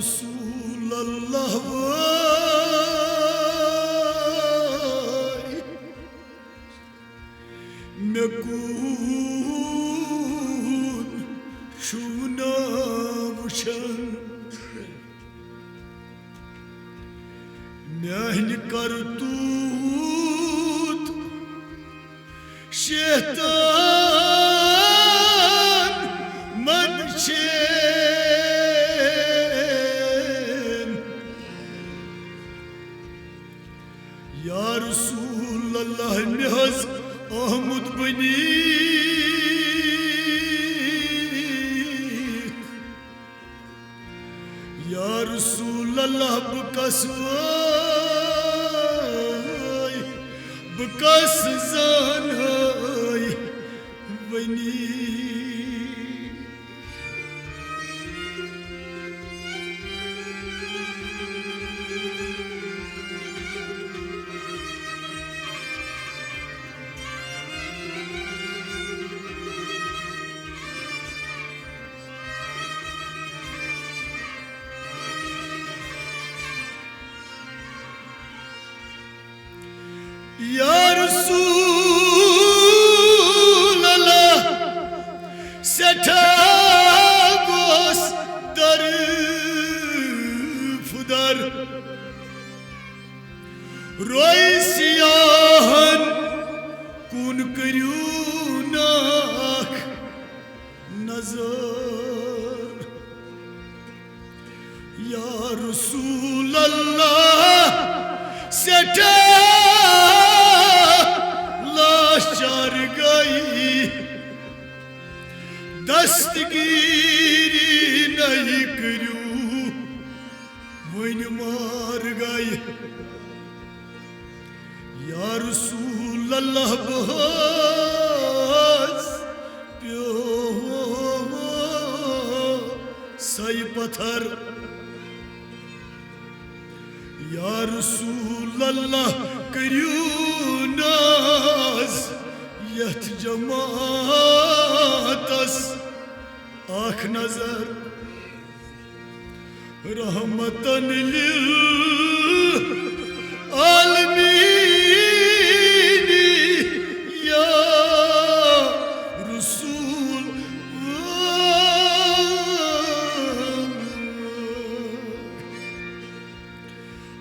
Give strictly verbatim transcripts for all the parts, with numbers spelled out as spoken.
رسول اللہ وٲے، مےٚ کوٗت چھُو نا وٕچھان؟ میٛانہِ کرتوٗت شیطان منٛدچھین۔ یا رسول اللہ، مےٚ حظ آمُت بنی۔ یا رسول اللہ، بہٕ کس وٲے، بہٕ کس زانہٕ وٲے وٕنی۔ یا رسول اللہ، سٮ۪ٹھاہ گوس درفدر، روے سیاہن کُن کٔرِو نا اکھ نظر۔ یا رسول اللہ، سٮ۪ٹھاہ لاچار گٔے، دستگیری نَے کٔرِو، وۄنۍ مار گٔے۔ یا رسول اللہ، بہٕ حظ پیوٚو سَے پتھر۔ یا رسول اللہ، کٔرِو ناز یتھ جماعتس اکھ نظر۔ رحمتن للعالمین یا رسول،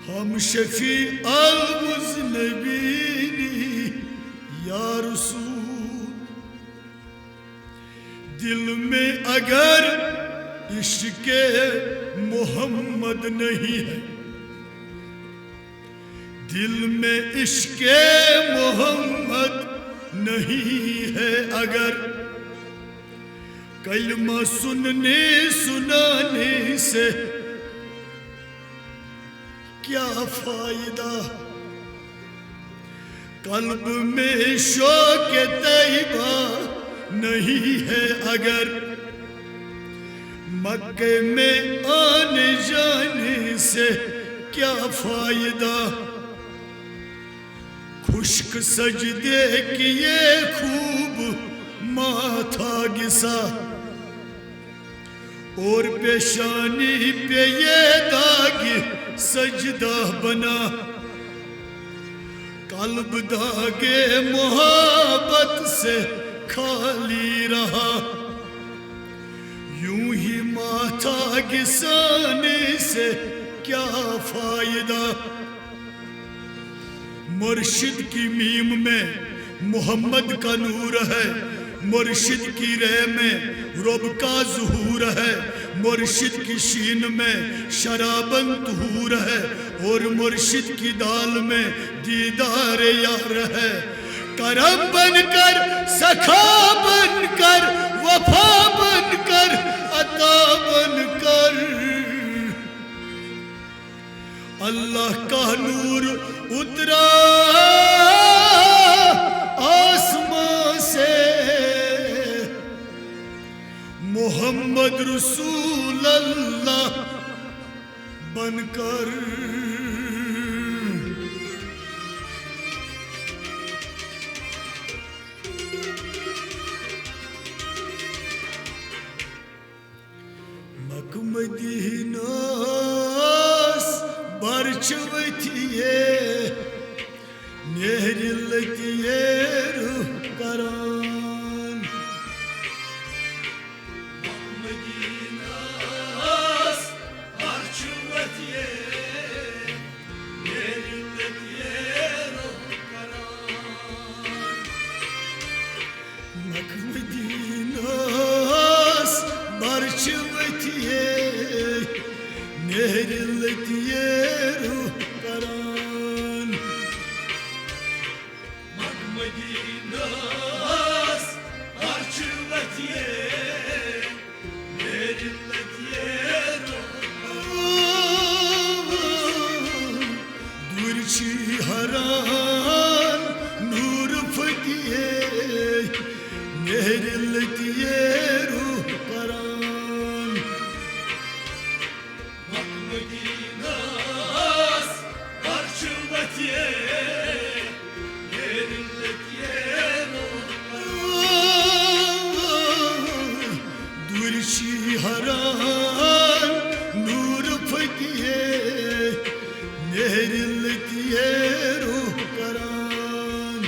ہم شفیع المذنبین یا رسول۔ دل میں اگر عشق محمد نہیں ہے، دل میں عشق محمد نہیں ہے اگر، کلمہ سننے سنانے سے کیا فائدہ؟ قلب میں شوق طیبہ نہیں ہے اگر، مکے میں آنے جانے سے کیا فائدہ؟ خشک سجدے کیے خوب ماتھا گسا، اور پیشانی پہ یہ داغ سجدہ بنا۔ قلب داغ محبت سے خالی رہا، یوں ہی ماتھا گسانے سے کیا فائدہ؟ مرشد کی میم میں محمد کا نور ہے، مرشد کی رے میں رب کا ظہور ہے، مرشد کی شین میں شرابن طہور ہے، اور مرشد کی دال میں دیدار یار ہے۔ کرم بن کر، سخا بن کر، وفا بن کر، عطا بن کر، اللہ کا نور اترا آسمان سے، محمد رسول اللہ بن کر۔ مکہ مدینہ چھِ ؤتھِیے، نہرِ لٔتِیے روح کران۔ مدینس پر چھِ ؤتھِیے، نہرِ لٔتِیے روح کران۔ مکہ مدینس بر چھِ ؤتھِیے، نہرِ لٔتِیے روح کران۔ مکہ مدینس بر چھِ ؤتھِیے، نہرِ لٔتِیے روح کران۔ دوٗرِ چھِ ہران نوٗر فتحے، نہرِ لٔتِیے روح کران۔ مکہ مدینس پر چھِ ؤتھِیے، نہرِ لٔتِیے روح کران۔ دوٗرِ چھِ ہران نوٗر فتحے، نہرِ لٔتِیے روح کران۔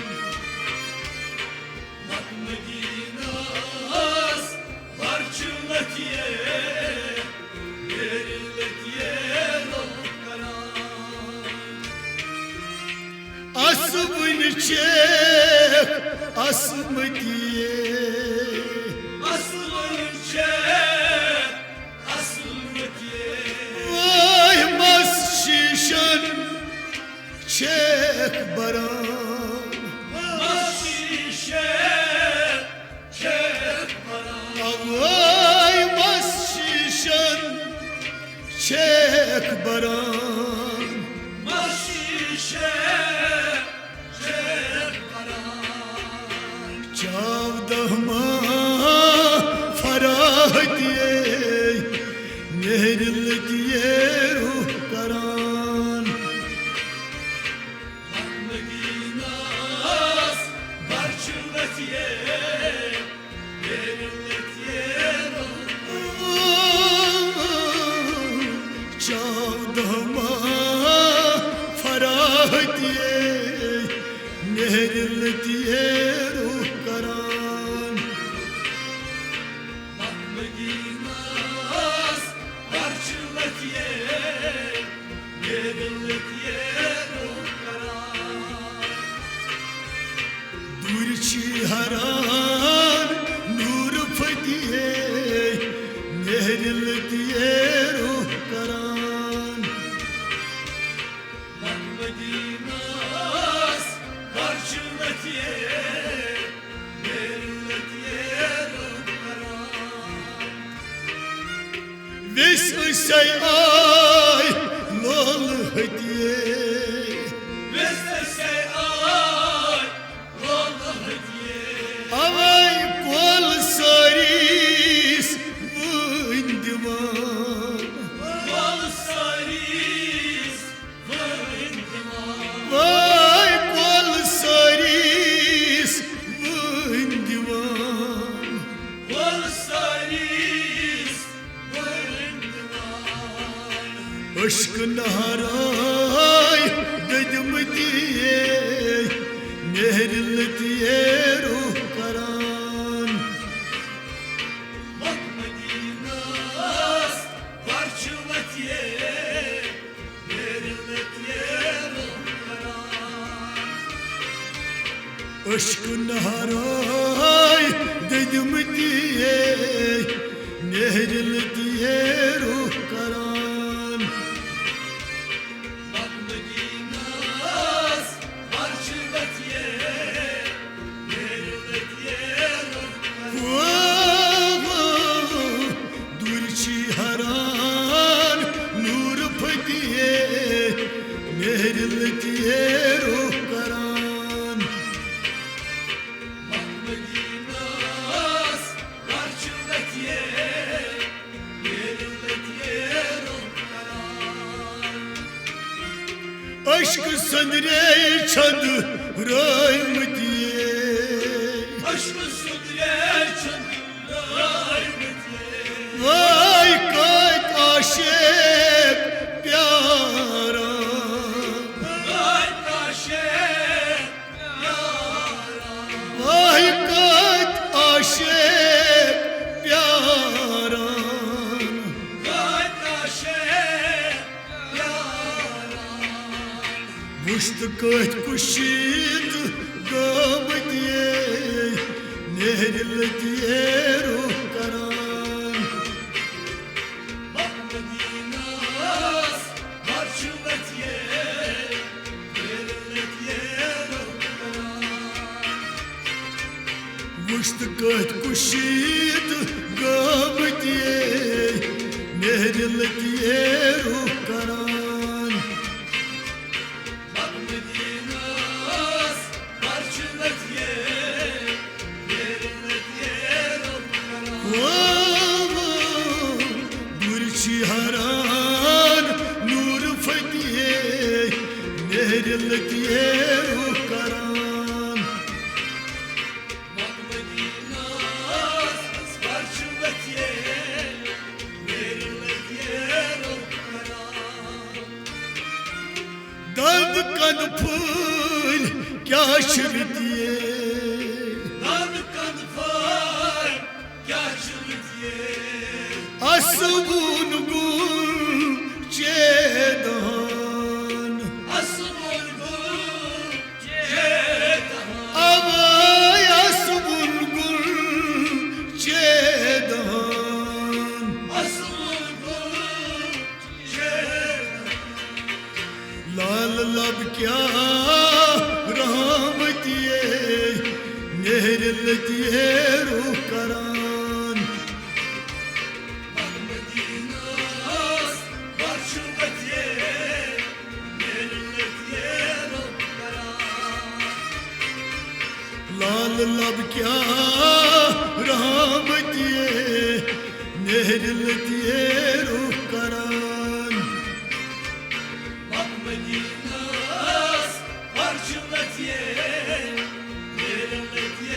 مکہ مدینس پر چھِ ؤتھِیے، نہرِ لٔتِیے روح کران۔ اصل وٕنہِ چھیکھ اصل مدیے۔ اصل وٕنہِ چھیکھ اصل مدیے۔ وٲے مس شیٖشن چھیکھ بران۔ مس شیٖشن چھیکھ بران۔ اوے مس شیٖشن چھیکھ بران۔ مس شیٖشن چھیکھ بران۔ چاودہ ماہ فراہدیے، نہرِ لٔتِیے روح کران۔ مکہ مدینس بر چھِ ؤتھِیے، نہرِ لٔتِیے روح کران۔ چاودہ ماہ فراہدیے، نہرِ لٔتِیے روح کران۔ مکہ مدینس پر چھِ ؤتھِیے، نہرِ لٔتِیے روح کران۔ دوٗرِ چھِ ہران نوٗر فتحے، نہرِ لٔتِیے روح کران۔ مکہ مدینس پر چھِ ؤتھِیے، نہرِ لٔتِیے روح کران۔ ویس أسۍ آے لولہٕ ہتیے۔ ویس أسۍ آے لولہٕ ہتیے۔ اوے کۄل سٲریس وٲنۍ دِوان۔ کۄل سٲریس وٲنۍ دِوان۔ وٲے کۄل سٲریس وٲنۍ دِوان۔ کۄل سٲریس وٲنۍ دِوان۔ اشکہٕ نہرے دٔدمٕتیے، نہرِ لٔتِیے روح کران۔ مکہ مدینس پر چھِ ؤتھِیے، نہرِ لٔتِیے روح کران۔ اشکہٕ نہرے دٔدمٕتیے، نہرِ لٔتِیے روح کران۔ مکہ مدینس پر چھِ ؤتھِیے، نہرِ لٔتِیے روح کران۔ دوٗرِ چھِ ہران نوٗر فتحے، نہرِ لٔتِیے روح کران۔ مکہ مدینس پر چھِ ؤتھِیے، نہرِ لٔتِیے روح کران۔ اشکہٕ سندرے چھند رٲومٕتیے۔ اشکہٕ سندرے چھند رٲومٕتیے۔ وٲے کٲتۍ عاشق پیاران۔ وُچھ تہٕ کٔتھۍ کُشید گٲمٕتۍ یے، نہرِ لٔتۍ یے روح کران۔ مدینس پرچھِ لٔتۍ یے، نہرِ لٔتۍ یے روح کران۔ وُچھ تہٕ کٔتھۍ کُشید گٲمٕتۍ یے، نہرِ لٔتۍ یے روح کران۔ مدینس پرچھِ لٔتۍ یے، نہرِ لٔتۍ یے روح کران۔ او، او، دوٗرِ چھِ حیران نوٗر فتح یے، نہرِ لٔتۍ یے روح کران۔ مدینس پرچھِ لٔتۍ یے، نہرِ لٔتۍ یے روح کران۔ دند کند پھٔلۍ کیٛاہ چھِ رٕتۍ یے؟ دند کند پھٔلۍ کیٛاہ چھِ رٕتۍ یے؟ اسہٕ وُن گُل چیدان۔ اسہٕ وُن گُل چیدان۔ اوے اسہٕ وُن گُل چیدان۔ اسہٕ وُن گُل لال لب کیٛاہ رحمتی یے، نہرِ لٔتۍ یے روح کران۔ مدینس پرچھِ لٔتۍ یے، نہرِ لٔتۍ یے روح کران۔ لال لب کیٛاہ رحمتی یے، نہرِ لٔتۍ یے روح کران۔ مدینس پرچھِ لٔتۍ یے، نہرِ لٔتۍ یے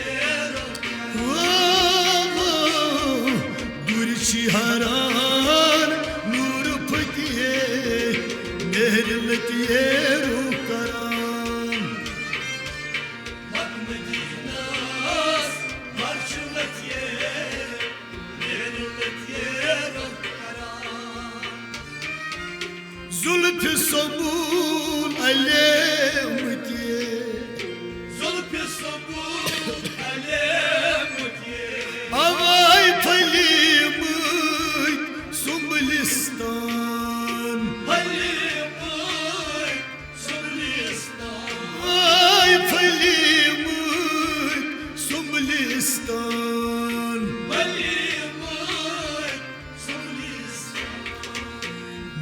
روح کران۔ او، او، دوٗرِ چھِ حیران نوٗر فتح یے، نہرِ لٔتۍ یے روح کران۔ مدینس پرچھِ لٔتۍ یے، نہرِ لٔتۍ یے روح کران۔ زلفِ سنبل الیمٕتۍ یے۔ زلفِ سنبل الیمٕتۍ یے۔ اوے پھٔلیمٕتۍ سنبلستان۔ پھٔلیمٕتۍ سنبلستان۔ اوے پھٔلیمٕتۍ سنبلستان۔ پھٔلیمٕتۍ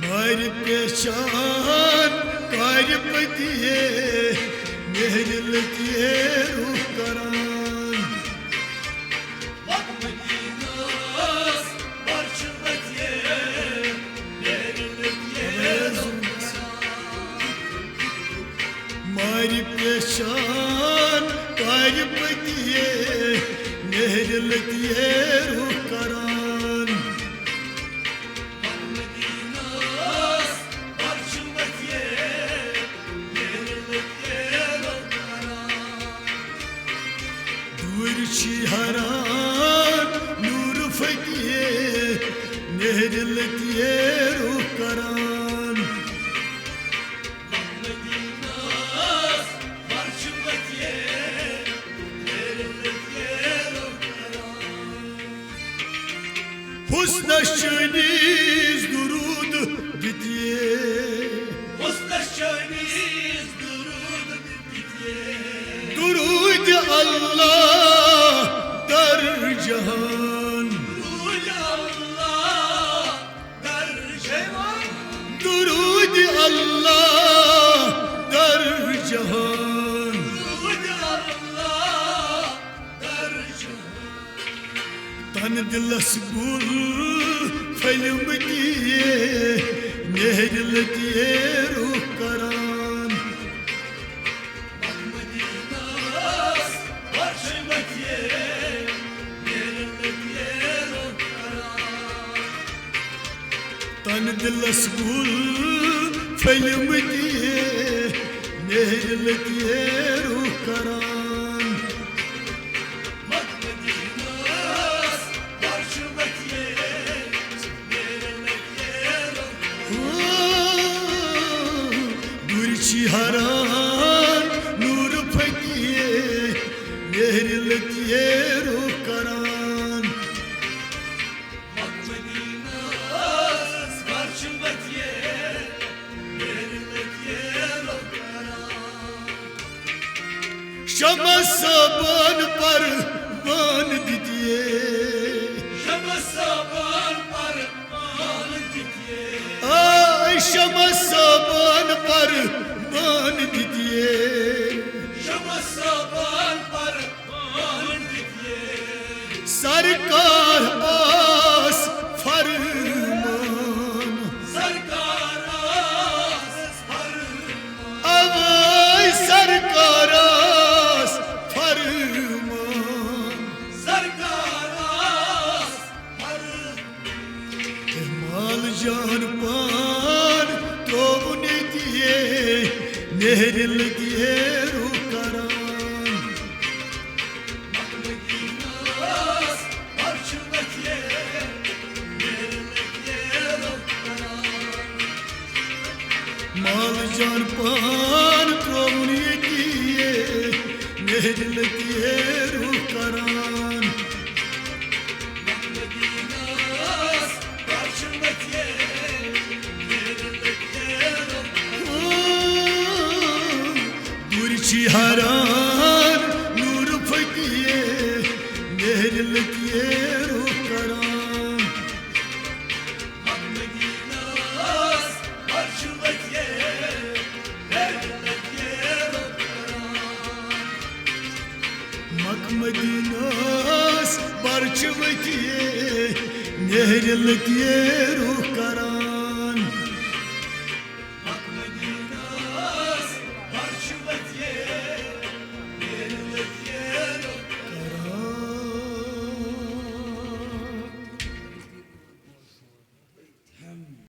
مارِ پہچان کارِ پتی یے، نہرِ لٔتۍ یے روح کران۔ مدینس پرچھِ لٔتۍ یے، نہرِ لٔتۍ یے روح کران۔ مارِ پہچان کارِ پتی یے، نہرِ لٔتۍ یے روح کران۔ دوٗرِ چھِ حیران نوٗر فتح یے، نہرِ لٔتۍ یے روح کران۔ حسنس چٲنِس درود دِتھ یے۔ حسنس چٲنِس درود دِتھ یے۔ درود اللہ در جہان۔ درود اللہ در جہان۔ درود اللہ در جہان۔ درود اللہ در جہان۔ تن دلس گُل پھٔلۍ مٕتۍ یے، نہرِ لٔتۍ یے روح کران۔ تن دلس گُل پھٔلۍ مٕتۍ یے، نہرِ لٔتۍ یے روح کران۔ دوٗرِ چھِ حیران شمس صٲبن پروان دِتیے۔ شمس صٲبن پروان دِتیے۔ آے شمس صٲبن پروان دِتیے۔ شمس صٲبن پروان دِتیے۔ سرکار آس فرمان۔ سرکار آس فرمان۔ اوے سرکار آس فرمان۔ سرکار آس فرمان۔ مال جان پان ترٛووُن ییٚتہِ، نہرِ لٔگۍ ہیرو کران۔ مال جان پان ترٛووُن ییٚتہِ، نہرِ لٔگۍ ہیرو کران۔ دوٗرِ چھِ حیران نوٗر فقیٖر، نہرِ لٔگۍ ہیرو کران۔ مکہ مدینس برچہِ ؤتھۍ، نہرِ لٔگۍ ہیرو کران۔